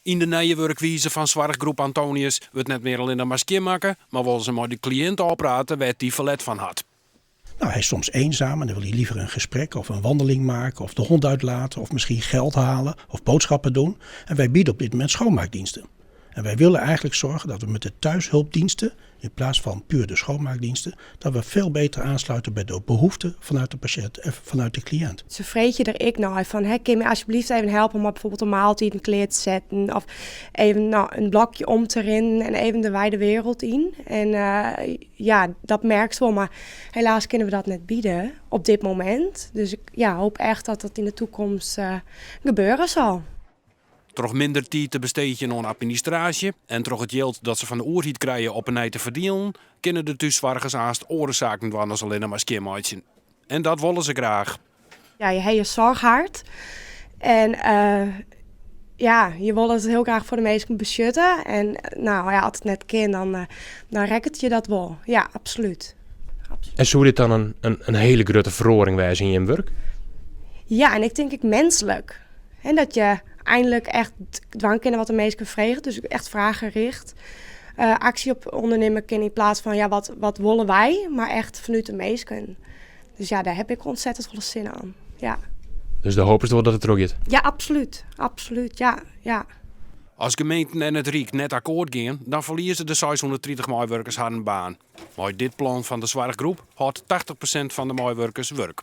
Yn de nije wurkwize fan soarchgroep Antonius wurdt net mear allinnich mar skjinmakke, mar wolle se mei de kliïnt ôfprate wêr't dy ferlet fan hat. Nou, hij is soms eenzaam en dan wil hij liever een gesprek of een wandeling maken of de hond uitlaten of misschien geld halen of boodschappen doen. En wij bieden op dit moment schoonmaakdiensten. En wij willen eigenlijk zorgen dat we met de thuishulpdiensten, in plaats van puur de schoonmaakdiensten, dat we veel beter aansluiten bij de behoeften vanuit de patiënt en vanuit de cliënt. Se freegje der ek nei fan, hè, kin my alsjeblieft even helpe om bijvoorbeeld een maaltiid klear te setten of even, nou, in blokje om te rinnen en even de wijde wereld yn. En ja, dat merkst wol, mar helaas kinne we dat net biede op dit momint. Dus ik, ja, hoop echt dat dat yn de takomst gebeure sil. Troch minder tiid te besteegjen oan administraasje en troch it jild dat se fan de oerheid krije op 'e nij te ferdielen, kinne de thússoargers aanst oare saken dwaan as allinne mar skjinmeitsjen. En dat wolle se graach. Ja, je ha je soarchhert en ja, je wolle it hiel graach foar de minsken betsjutte. En nou ja, as it net kin, dan rekket je dat wol. Ja, absolút. En soe dit dan in hiele grutte feroaring wêze yn jim wurk? Ja, en ik tink ek minsklik. En dat je einlik echt dwaan kinne wat de minsken freegje. Dus echt fraaggericht aksje op ûndernimme kinne yn plaats fan, ja, wat wolle wy? Mar echt fanút de minsken. Dus ja, dêr ha ik ontzettend folle sin oan. Ja. Dus de hoop is wol dat it trochgiet? Ja, absolút. Absolút, ja. As gemeenten en it Ryk net akkoart gean, dan ferlieze de 630 meiwurkers harren baan. Mei dit plan fan de soarchgroep hâldt 80% fan de meiwurkers wurk.